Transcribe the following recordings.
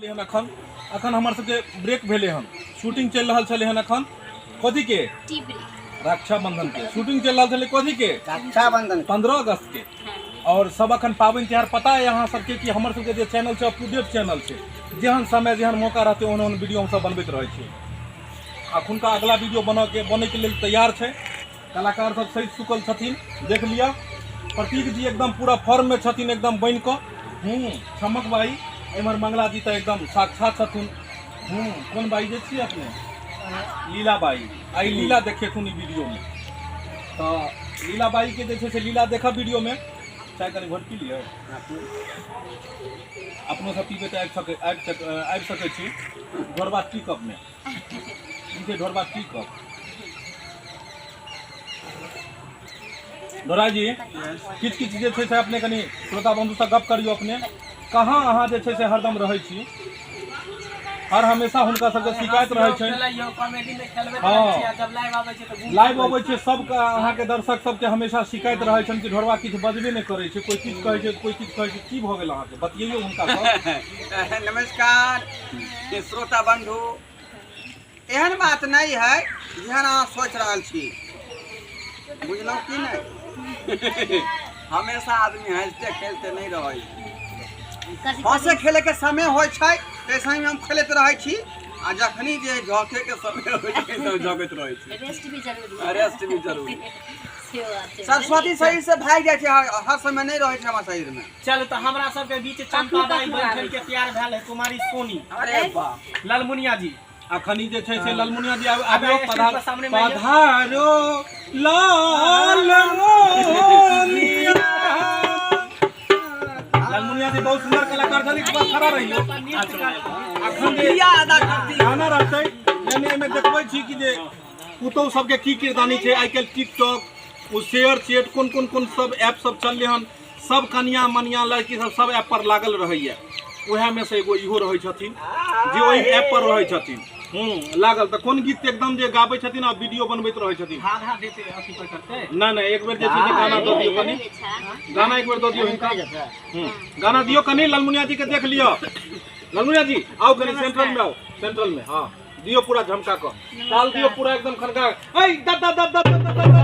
हन अखन अखन हमर सबके ब्रेक भेलै हन, शूटिंग चलि रहल छलै हन अखन कथी के? रक्षाबंधन के शूटिंग चलि रहल छलै। कथी के? रक्षाबंधन, 15 अगस्त के। और सब अखन पाबनि तिहार पता है अहाँ सबके कि हमर सबके जे चैनल छै up two debt channel छै, जेहन समय जेहन मौका रहतै ओहन ओहन वीडियो हमसब बनबैत रहै छियै। अखुनका अगला वीडियो बनऽ के बनैके लेल तैयार छै, कलाकार सब सहि चुकल छथिन, देख लिअ। प्रतीक जी एकदम पूरा फॉर्म में छथिन, एकदम बनि कऽ। चमक भाई, एम्हर मंगला जी तऽ एकदम साक्षात छथुन। कोन बाई जे छी अपने? लीला बाई। आइ लीला देखेथुन ई वीडियो में, तऽ लीला बाई के जे छै से लीला देखब वीडियो में। चाय कनि घोट पी लिअ, अपनो सब पीबै तऽ आबि सकै छी ढोरबा टी कप में। ई छै ढोरबा टी कप। ढोरा जी, किछु किछु जे छै से अपने कनि श्रोता बंधुसँ गप करियौ। अपने कहाँ अहाँ जे छै से हरदम रहै छी, हर हमेशा हुनका सबके शिकायत रहै छै। हँ, लाइव अबै छै सबके, अहाँके दर्शक सबके हमेशा शिकायत रहै छनि कि ढोरबा किछु बजबे नहि करै छै, कोइ किछु कहै छै, कोइ किछु कहै छै। की भऽ गेल अहाँके? बतियैयौ हुनका सब। नमस्कार श्रोता बंधु, एहन बात नहि है जेहन अहाँ सोचि रहल छी, बुझलहुँ कि नहि? हमेशा आदमी हँसते खेलते नहि रहै छै। हँसे खेलैके समय होइ छै ताहि समयमे हम खेलैत रहै छी, आ जखनी जे झोंके समय होइ छै तऽ झोंकैत रहै छी। रेस्ट भी जरूरी है। रेस्ट भी जरूरी। सेहो बात छै। सरस्वती शरीर से भागि जाइ छै, हर समय नहि रहै छै हमरा शरीर में। चलू तऽ हमरा सबके बीच चंपा बाई बनि ठनि के तैयार भेल है, कुमारी सोनी। अरे वाह, ललमुनिया जी। अखन ई जे छै से ललमुनिया जी आब आब आबियौ, स्टेज पधार पर सामने में आइयौ। पधारो लालमुनिया। ललमुनिया जी बहुत सुंदर कलाकार छथिन, एक बार खड़ा रहियौ। अखन जे शुक्रिया अदा करती गाना रहतै, यानी एहिमे देखबै छी कि जे पुतहु सबके की किरदानी छै। आइ काल्हि टिकटॉक, ओ शेयर चैट, कोन कोन कोन सब ऐप सब चललै हन, सब कनिया मनिया लड़की सब सब ऐप पर लागल रहैया। उएह में से एगो इहो रहै छथिन जे ओहि ऐप पर रहै छथिन लागल। तऽ कोन गीत एकदम जे गाबै छथिन आ वीडियो बनबैत रहै छथिन? आधा देते अथी पर करते। नहि नहि, एक बेर जे छै से गाना दऽ दियौ कनि, गाना एक बेर दऽ दियौ हिनका। गाना दियौ कनि, ललमुनिया जी के देख लिअ। ललमुनिया जी आउ कनि सेंट्रल में आउ, सेंट्रल में। हाँ, दियौ पूरा झमका कऽ ताल दियौ, पूरा एकदम खनका। ऐ दा दा दा दा दा दा दा दा।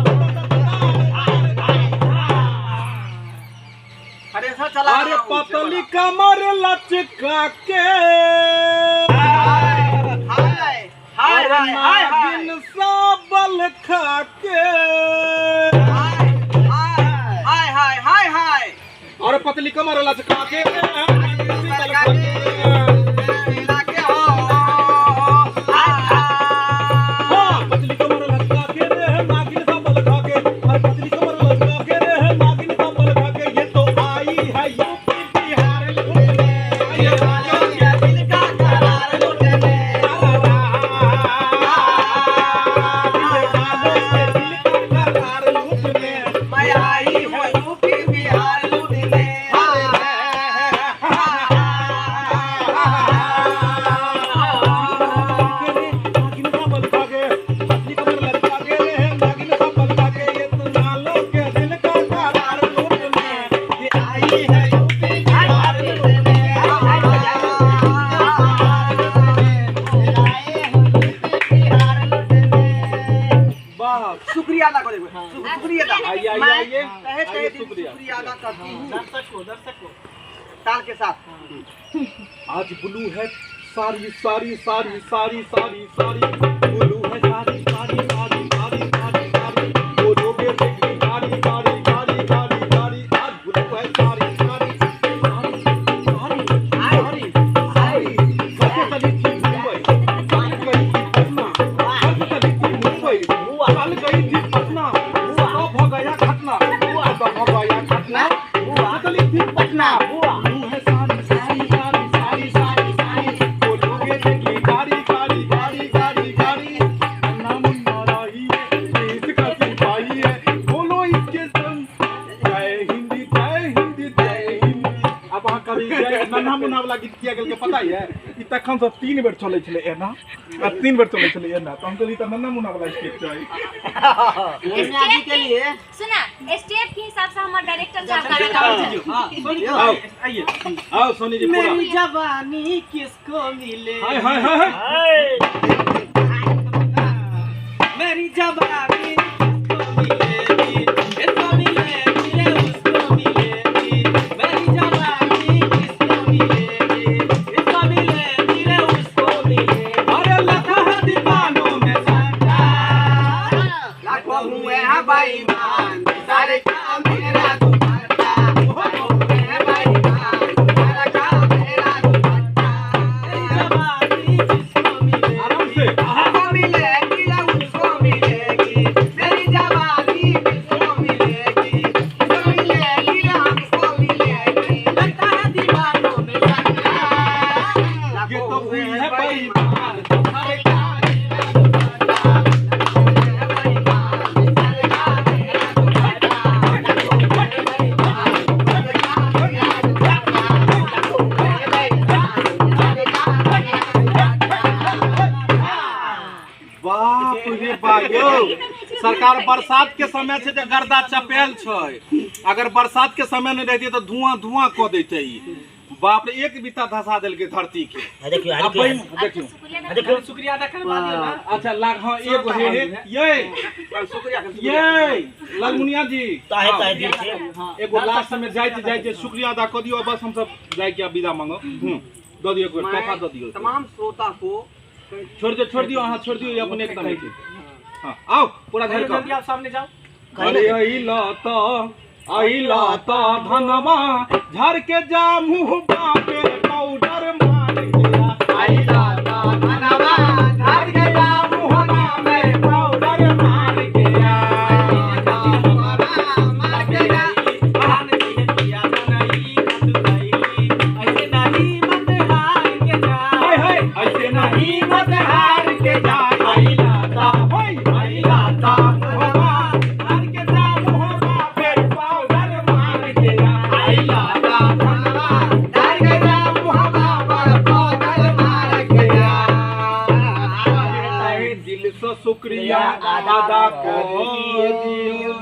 थ्रेसर चला अरे रहा हूँ, पतली कमर लचका के, हाय हाय अरे हाय हाय हाय नागिन साबल खा के, हाय हाय हाय हाय हाय। अरे पतली कमर लचका के, नागिन साबल खा के, लागे हो हाय हाँ, पतली कमर लचका के रे नागिन साबल खा के, अरे पतली कमर लचका के रे नागिन साबल खा के, ये तो आई है यूपी बिहार लूटने, ये वालों के दिल का करार लूटने, मैं आई हूँ यूपी बिहार लूटने। आई शुक्रिया अदा करेंगे, शुक्रिया अदा। आइए आइए आइए। तहे तहे आइए, दिल शुक्रिया। शुक्रिया अदा करती हूँ दर्शक को, दर्शक को ताल के साथ। आज ब्लू है सारी सारी सारी सारी सारी सारी, ब्लू है सारी सारी सारी सारी सारी सारी, बोलोगे देखी गाड़ी गाड़ी गाड़ी गाड़ी गाड़ी। आज ब्लू है सारी सारी सारी सारी सारी सारी। सबसे चली थी मुंबई, कल गई थी पटना, कल चली थी मुंबई, कल गई थी पटना, तो भ गया घटना, तो भ गया घटना, चली थी पटना। ब्लू है सारी सारी सारी सारी सारी सारी, बोलोगे देखी गाड़ी गाड़ी गाड़ी गाड़ी गाड़ी। मुन्ना वाला गीत किया गेल के पता है ई तखन से 3 बेर चलै छलै एना आ 3 बेर चलै छलै एना, त हम कहली त नन्ना मुन्ना वाला स्टेप चाही। स्टेप के लिए सुना, स्टेप के हिसाब से हमर डायरेक्टर साहब गाना गावे। हां सोनी आओ। आइए आओ सोनी जी पूरा। मेरी जवानी किसको मिले, हाय हाय हाय मेरी जवानी किसको मिलेगी, इसको मिलेगी रे उसको मिलेगी, मेरी जवानी किसको मिलेगी, इसको मिलेगी रे उसको मिलेगी। अरे लखा है दीवानों में संता, लाखों हुए हैं बेईमान, सारे काम मेरा दुपट्टा, हुए हैं बेईमान, सारा काम मेरा दुपट्टा। मेरी जवानी किसको मिलेगी, आराम से। हमको मिलेगी या उसको मिलेगी, मेरी जवानी किसको मिलेगी, इसको मिलेगी या हमको मिलेगी। लगता है दीवानों में संता, ये तो लाखों हुई हुए है हैं बेईमान, सारे काम मेरा दुपट्टा, लाखों हुए हैं बेईमान, सारे काम मेरा दुपट्टा, लाखों हुए हैं बेईमान, सारे काम मेरा दुपट्टा, लाखों हुए हैं बेईमान, सारे काम मेरा दुपट्टा। बाप रे बाप यौ, सरकार बरसात के समय छै जे गर्दा चपेल छै, अगर बरसात के समय नहीं रहती तो धुआं धुआं कऽ दैते ई। बाप रे एक बीता धसा देलकै धरती के। देखियो आ बहिन देखियो देखियो शुक्रिया अदा करवा दियो ना। अच्छा लाग हाँ एगो हे हे ये शुक्रिया ये लालमुनिया जी ताहे ताहे दिल से एगो लास्ट में जाइत जाइत शुक्रिया अदा कऽ दियौ, बस हम सब जाय के विदा मांगो। दऽ दियौ एक बेर तोहफा दऽ दियौ तमाम श्रोता को। छोड़ दियौ अहाँ, छोड़ दियौ अपने एकदम हेतै। हाँ आओ पूरा घर जल्दी आप सामने जाओ। अरे अइला त धनवा झर के जा मुँह बापे पाउडर मार के आइला त धनवा झर के जा मुँह पे पाउडर मार के मार के जा। ऐसे नहीं मत हार के जा, हाय हाय ऐसे नहीं मत हार के जा। अइला त होय अइला त धनवा झर के जा मुँह बापे पाउडर मार के आइला त धनवा झर के जा मुँह पर पाउडर मार के जा। दिल से शुक्रिया अदा कर दियो।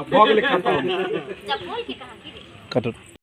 भऽ गेलै खतम। जब बोल के कहा की कटो।